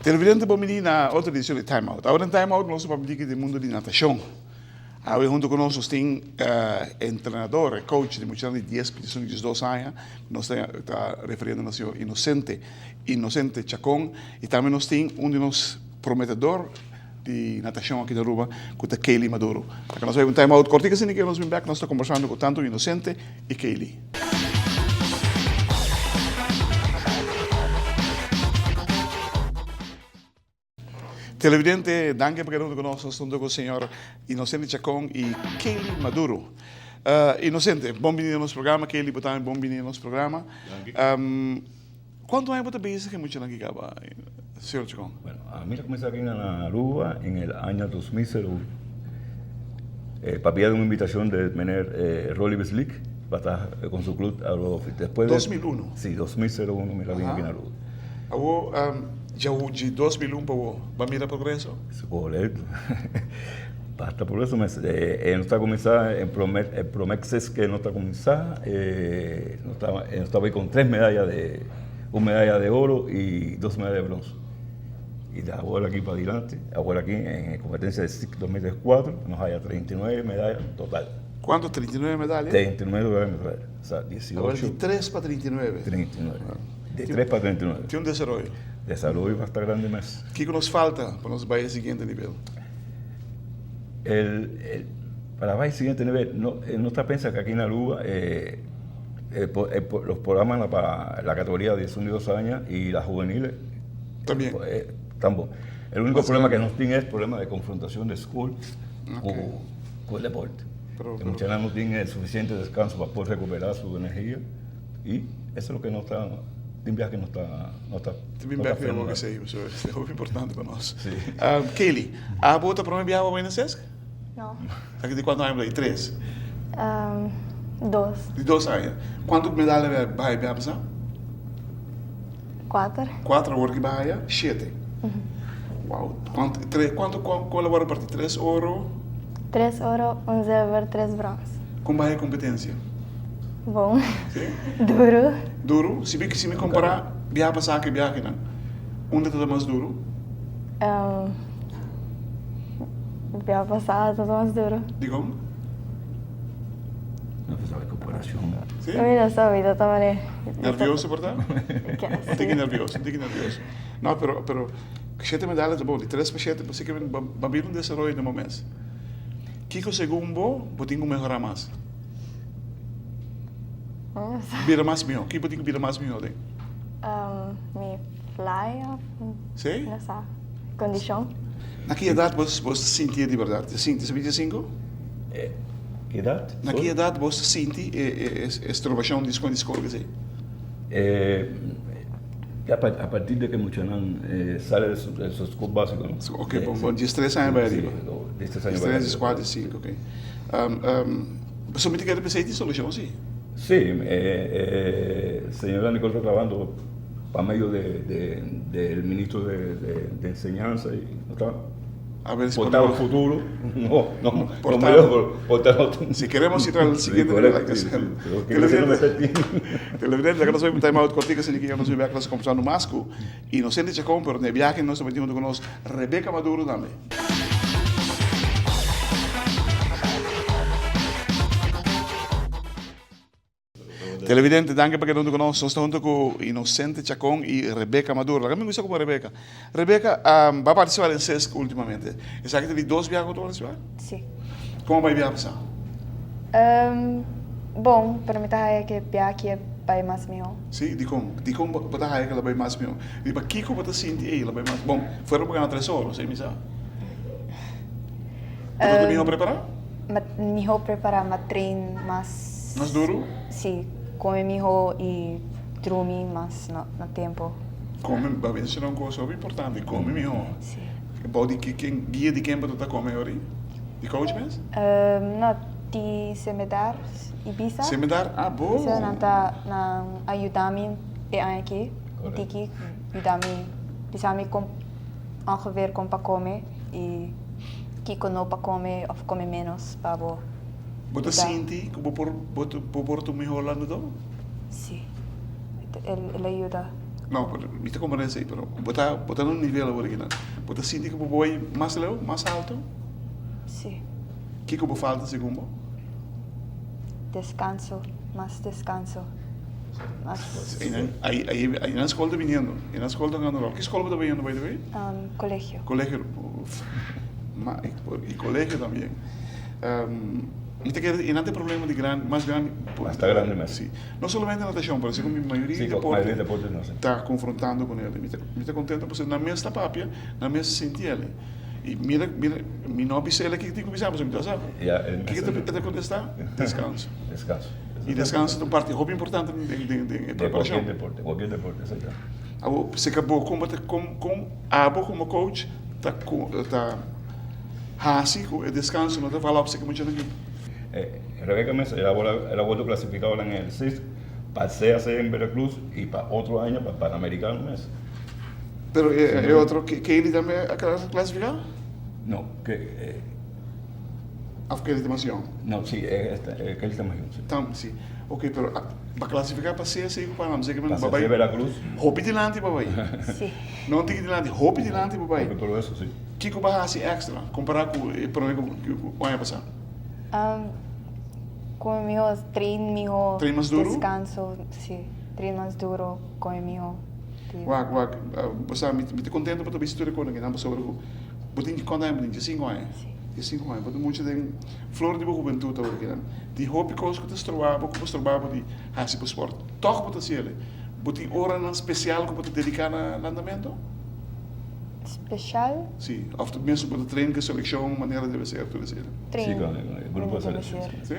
Televidente bon bini na otro edicion di Time Out. Awor den Time Out nos ta papia di mundo di natacion. Awe hunto cu nos nos tin entrenador, e coach di muchanan di dies, diesun y diesdos aña. Nos ta referiendo na señor Inocente, Inocente Chacon. Y tambe nos tin un di nos prometedor di natacion aki na Aruba cu ta Kaylee Maduro. Laga nos bay un Time Out cortico asina que nos bin bek nos ta conversando cu tanto Inocente y Kaylee. Televidente, danki pa keda hunto ku nos. Nos ta hunto ku señor Inocente Chacon i Kaylee Maduro. Inocente, bon bini na nos programa. Kaylee, bo tambe bon bini na nos programa. Kuantu aña bo ta bezig ku e muchanan aki kaba, señor Chacon? Bueno, ami ta kuminsá bini na Aruba en el aña dos mil sero uno. Pabia di un invitashon di meneer Rolly Beslik pa ta kon su club Aruba Dolphins. Despues de. 2001? Si, 2001 mi ta bini aki na Aruba. Awor, dja di 2001 pa awor, bo a mira progreso? Korekto. Basta progreso mes. E nos ta kuminsá e promé e promé ses ke nos ta kuminsá nos ta nos ta bai kon tres medaya de un medaya de oro i dos medaya de brons. I di awor aki pa dilanti, awor aki en e kompetensia di SIC 2004 nos haya 39 medaya total. Kuantu? 39 medaya? 39 medaya. Osea 18. Awor di tres pa 39. 39. Di tres pa 39. Tin un desaroyo. Desaroyo basta grandi mes. Kiko nos falta pa nos bai e siguiente nivel? El, el, para bai e siguiente nivel, no, no ta pensa que aki na Aruba eh, eh, eh, los programas pa la categoría de 12 años y las juveniles También. Eh, tambo. El único problema que nos tiene es problema de confrontación de school okay. con, con el deporte. Pero, pero, muchachos no tienen el suficiente descanso para poder recuperar su energía y eso es lo que no está tin biaha que no está no está Tin biaha que no está eso es hopi importante pa nos. Sí. Um, Kaylee, abo ta prome biaha pa NSS? No. Aki di cuanto aña di tres? Um, dos. Di dos aña. Cuanto medalla bai biaha pasa? Cuater. Cuater awor ki bai Siete. Mm -hmm. Wow. Cuanto, tre, cuanto, cuál awor parti? Tres oro? Tres oro, un zilver, tres brons. Con bai competencia? Bon. Sí? Duro. Duro? Si mi, si mi compara biaha pasa cu biaha akinan, unda ta mas duro? Um, biaha pasa ta mas duro. Dicon? No ta sabi comparacion. Sí? Mi no sabi, ta ta mane. Nervioso por ta? Casi. Un tiki nervioso, un tiki nervioso. No, pero, pero shete medalla ta bon, di tres pa shete, pasobra ki ba bira un desaroyo den bo mes. Kiko segun bo, bo tin ku mehorá mas? Bira mas mihó. Ki bo tin ku bira mas mihó den? Mi fly of Sí? No sa. Kondishon. Na ki edat bo bo ta sinti di bèrdat? Te sinti sa 25? Ki edat? Na ki edat bo ta sinti e e e strobashon di skol di skol esei? A partir de ke muchanan sale de su skol básiko no? Ok, bon, bon, diestres aña bai ariba. Diestres aña bai ariba. Diestres, dieskuater, diesinku, ok. Pasobra mi ta kere pensá ei tin solushon si. Sí, señora Nicole ta trabahando pa medio de del ministro de enseñanza y no ta A ver si portar podemos futuro no no Portar. portar Si queremos ir al siguiente nivel hay que hacerlo. Televidente, laga nos bai un time out cortico asina ki nos bai bek nos combersando mas cu Inocente Chacon, pero na e biahe nos ta meti hunto cu nos Rebecca Maduro tambe. Televidente, danki pa keda hunto ku nos. Nos ta hunto ku Inocente Chacon i Rebecca Maduro. Laga mi kuminsá ku Rebecca. Rebecca, bo a partisipá den CESC ultimamente. Esaki ta di dos biaha ku bo ta partisipá? Sí. Komo bai biaha pasá? Bon, pero mi ta haya ke biaha aki a bai mas mihó. Sí? Dikon? Dikon bo ta haya ke el a bai mas mihó? Riba kiko bo ta sinti ey el a bai mas? Bon, fuera bo gana tres oro, esei mi sa. Bo ta mihó prepará? Mihó prepará, m'a train mas. Mas duru? Sí, come mihó i drumi mas na tempo. Come, bo a menshoná un cosa hopi importante, come mihó. Sí. Bou di ken, guia di ken bo ta ta come ori? Di coach mes? No, di Semedar Ibiza. Semedar, ah bo! Nan ta, nan a yuda mi. e aña aki, un tiki yuda mi, bisa mi kon ongeveer kon pa kome i kiko no pa kome òf kome ménos pa bo Bo ta yuda. sinti ku bo por bo bo por ta un mihó landadó? Sí, el a yuda. No, mi ta komprende esei, pero bo ta bo ta na un nivel awor aki nan. Bo ta sinti ku bo por bai mas leu, mas alto? Sí. Kiko bo falta segun bo? Descanso, mas descanso, mas. Ai ai ai nan skol ta biniendo, ai nan skol ta gana ròl. Ki skol bo ta bayendo by the way? Colegio. Colegio, uf, ma y colegio tambien. Mi ta kere, e nan ta e problema di grandi, mas grandi. Mas ta grandi mes. Si. No solamente natacion, pero así como mi mayoria di deporte ta confrontando con el. Mi ta contento pasobra nan mes ta papia, nan mes sinti el. Y mira, mira, mi no a bisa el aki tin cu bisa, pasobra mi ta sa. Kiko e ta contesta? Descanso. Descanso. Y descanso ta un parti hopi importante den den e preparacion. De cualkier deporte, cualkier deporte, esaki ta. Abo, si ka bo como ta, con, con abo como coach ta, ta haci cu e descanso no ta vala op seki mucha nan. Rebeca mes el a el a wordo clasificado en el CIS pa CAC en Veracruz y pa otro aña pa Panamericano mes. Pero e otro Kelly tambe a clasifica? No, ke. Of Kelly ta mas yong? No, si, Kelly ta mas yong, si. Tam, si. Ok, pero ba clasifica pa CAC ku Panam, zeker Pa CAC Veracruz. Hopi dilanti pa bai. Si. No un tiki dilanti, hopi dilanti pa bai. Hopi progreso, si. Kiko ba hasi extra compara ku e prome ku aña pasa? Come miho, train miho. Train mas duro? Descanso, si. Train mas duro, come miho. Wak, wak, bo sa, mi ta contento pa ta bisti tur e cosnan akinan pasobra cu bo tin, cuanto aña bo tin? Diesinco aña? Si. Diesinco aña, bo ta mucha den flor di bo hubentud awor akinan. Tin hopi cos cu ta stroba bo, cu por stroba bo di haci bo sport. Toch bo ta haci el'e. Bo tin oranan special cu bo ta dedica na landamento? Special? Si, of ta mesun bo ta train cu e seleccion manera debe ser tur esei? Train. Si, con e grupo de seleccion. Si?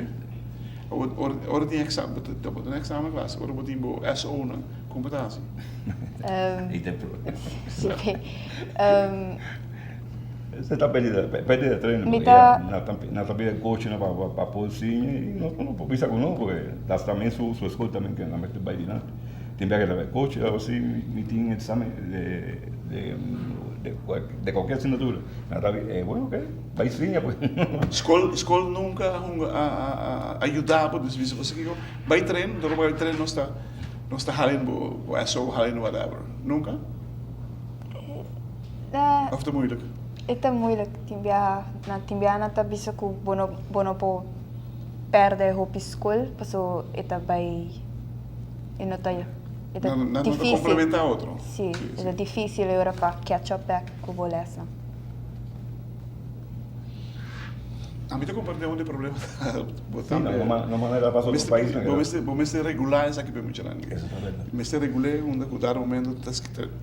Ora, ora tin examen, bo ta, bo ta na examen klas, ora bo tin bo SO-nan, kon bo ta hasi? I te pro. Si. Esei ta pérdida, pérdida de treno, Mi porque ta. ya nan ta pidi coachnan pa pa por siña i nos no por bisa ku no, porque ta también su su escuela también ke nan mester bai dilanti. Tin bia ke ta bai coach algo asi, mi tin examen de de de cualkier asignatura, nan ta bi bueno oke. Bai siña pues. Skol skol nunka a hunga a a a yuda bo dus bisa bo sa kiko bai tren dor bo bai tren nos ta nos ta halen bo bo SO halen whatever nunka? Of ta moeilijk? E ta moeilijk tin biaha na tin biaha nan ta bisa ku bo no bo no por perde hopi skol paso e ta bai e no ta e ta Nan nan no ta dificil komplementa otro. Si e ta dificil e ora pa catch up back ku bo lesnan. Ami ta komprende un di problema bo Sí, no, no, no manera pa otro país. Bo mester, bo mester regulá esaki pa e muchanan. Eso ta berdad. Mester regul'é unda ku dado momento ta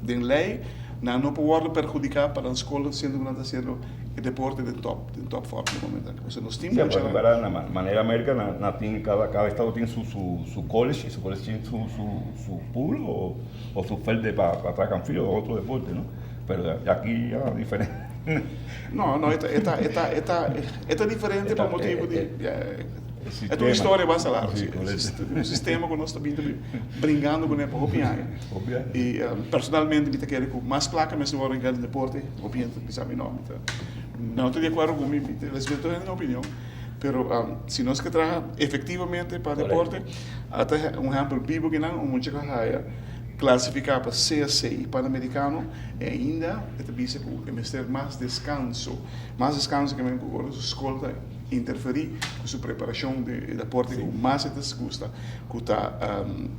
den lei nan no por wòrdu perhudiká pa nan skol siendo ku nan ta hasiendo e deporte den top, den top forma den momento aki. Pasobra nos tin Sí, muchanan. pero na manera Amerika nan nan tin kada kada estado tin su su su college y su college tin su su su pool o o su veld de pa pa track and field o otro deporte no. Pero aki ya diferente. No, no, e ta, e ta, e ta, e ta, e ta diferente pa motibu di, e ta un historia basta largu, si. Un sistema ku nos ta bin ta bringando kuné pa hopi aña. I personalmente mi ta kere ku mas plaka mester wòrdu gana den deporte, hopi hende ta bisa mi no, mi ta no ta di akuerdo ku mi, mi ta respeto hende nan opinion, pero si nos ke traha efektivamente pa deporte, ata un ehèmpel bibu kinan, un mucha ku a haya klasifiká pa CSC i Panamerikano, E ainda e ta bisa ku e mester mas deskanso, mas deskanso ke men ku ora su skol ta interferí ku su preparashon di e deporte ku mas e ta gusta, ku ta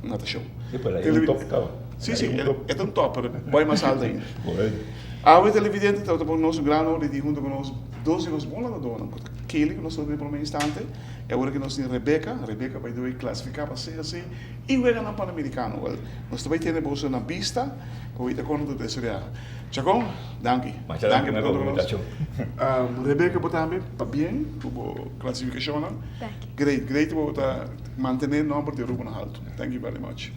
natashon. Sí, pero e un top kaba. Sí, sí, e ta un top, pero bai mas alto ainda. Awe televidente tabata pon nos un gran honor di tin hunto ku nos dos di nos bon lanadónan, ku ta Kelly ku nos ta den promé instante, i awor ku nos tin Rebecca, Rebecca bai debe klasifiká pa CAC i weganan Panamerikano. Wèl, nos ta bai tene boso na bista. Hoy ta kono ta deserea. Chacon, danki. Masha danki pa bo invitacion. Rebecca bo tambe pabien ku bo clasificacionnan. Danki. Great, great bo ta mantene nomber di Aruba na halto. Thank you very much.